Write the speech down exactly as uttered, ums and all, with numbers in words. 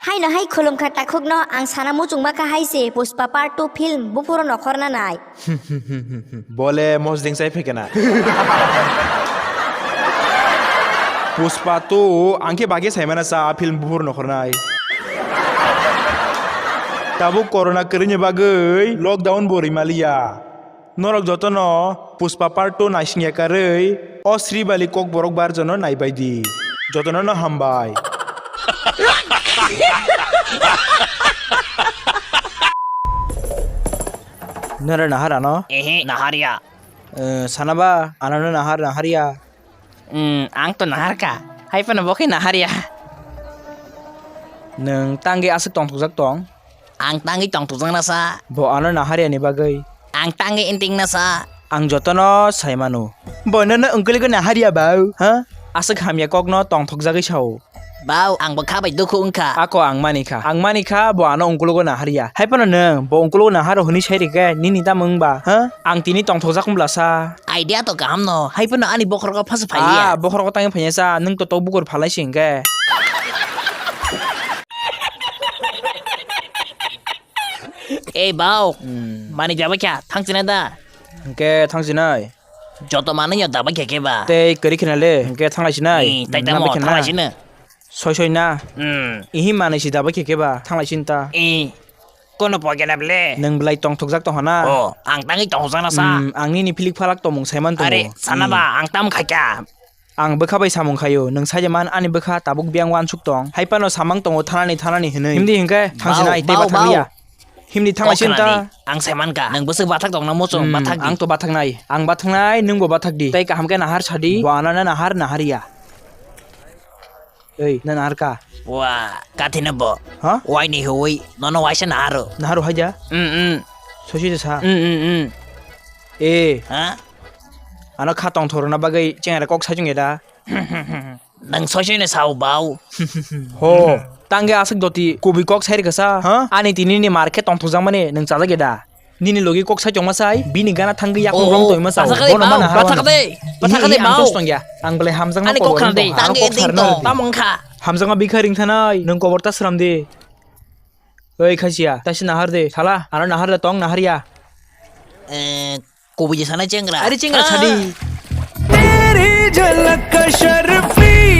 Haino hai khulumkha takhukno ang sana muchungma kha hai se Pushpa Part two film buphuru nokhorna nai. Bole mosdeng sai phekena. Pushpa two ang khe bagwi saimana sa a film buphuru nokhornai. Tabuk corona kwrwini bagwi lockdown bo rwimaliya. Norok jotono Pushpa Part two naisingya karwi o Sribali Kokborok barjono naibaidi. Jotono no hambai. Nara nahar ano? Ehe, naharya. Eh, sanaba, ano no nahar, naharya. Hmm, ang to naharka. Hai phano bo khe naharya. Nwng tangwi aswk tongthokjak tong? Ang tangwi tongthokjakna sa. Bo ano naharya ni bagwi? Ang tangwi intingna sa. Ang jotono sai mano. Bo nono wngkuli go naharya bau, ha? Aswk hamya kokno tongthokjagwi sao. Bau, ang bo kha bai dukhu wngkha. Ako ang mani kha. Ang mani kha, bo ano ungkulugo naharya. Hai phano nwng, bo ungkulugo naharo hwnwi sai rikhe, nini tamo wngba, ha? Ang tini tongthokjak wng bwlasa. Idea to kaham no, hai phano ani bokhorogo phasa phaiya. Ah, bokhorogo tangwi phaiya sa, nwng to tok bukur phalai si hwnkhe. Ei bau, hmm, mani jaba kya, thang china da? Hwnkhe thang chinai. Joto manwi no daba khe khe ba. Tei kwrwi khna le, hwnkhe thanglai sinai. Ni, tai tamo, thanglai sino. Soi soi na. Hmm. Ihi manwi si daba khe khe ba, thanglai sin ta. I, kono pogena ble. Nwng belai tongthokjak tong hana. Oh, ang tangwi tongthokjak na sa. Hmm, ang nini philik phalak tongmung saiman tongo. Are, sana ba, hmm, ang tam khaikha. Ang bwkha bai samung khaio, nwng saija man ani bwkha tabuk biyang wansuk tong. Hai phano samang tongo thanani thanani hwnwi. Himdi hwnkhe thang sinai tei bau, bau, bathang bau. Liya. Himdi thanglai sin ta. Ang saiman ka. Nwng bwswk bathak tong na muchung, hmm, bathak di. Ang to bathak nai. Ang bathak nai, nwng bo bathak di. Tei kaham khe nahar sadi. Bo ano na nahar, nahar ya. Ei, na nahar ka. Wa, kathi na bo. Ha? Wai ni hui, nono waisa naharo. Naharo hai ja? Mm, mm. Sosi de sa. Mm, mm, mm. E. Ha? Ano kha tongthok rwna bagwi chengara kok sai chwng ya da. Nwng soisoi no sao bau. Ho, tangge aswk doti kubui kok sai rwkha sa, ha? Ani tini ni mar khe tongthokjak mani nwng chajak ya da? Nini logi kok sai chongma sai, bini gana thangwi yakung rong tongma sao. Bono mana harwano. Bathakade, bathakade bau. Ang belai hamjakma kok khna de, tangge ending tong. Tamo wngkha. Hamjakma bikha ring thanai, nwng kobor ta sram de. Oi khasiya, taisi nahar de, sala, ano nahar de tong, nahar ya. Eh, Kubui je sanai chengra. Ari chengra sadi. तेरी झलक अशरफी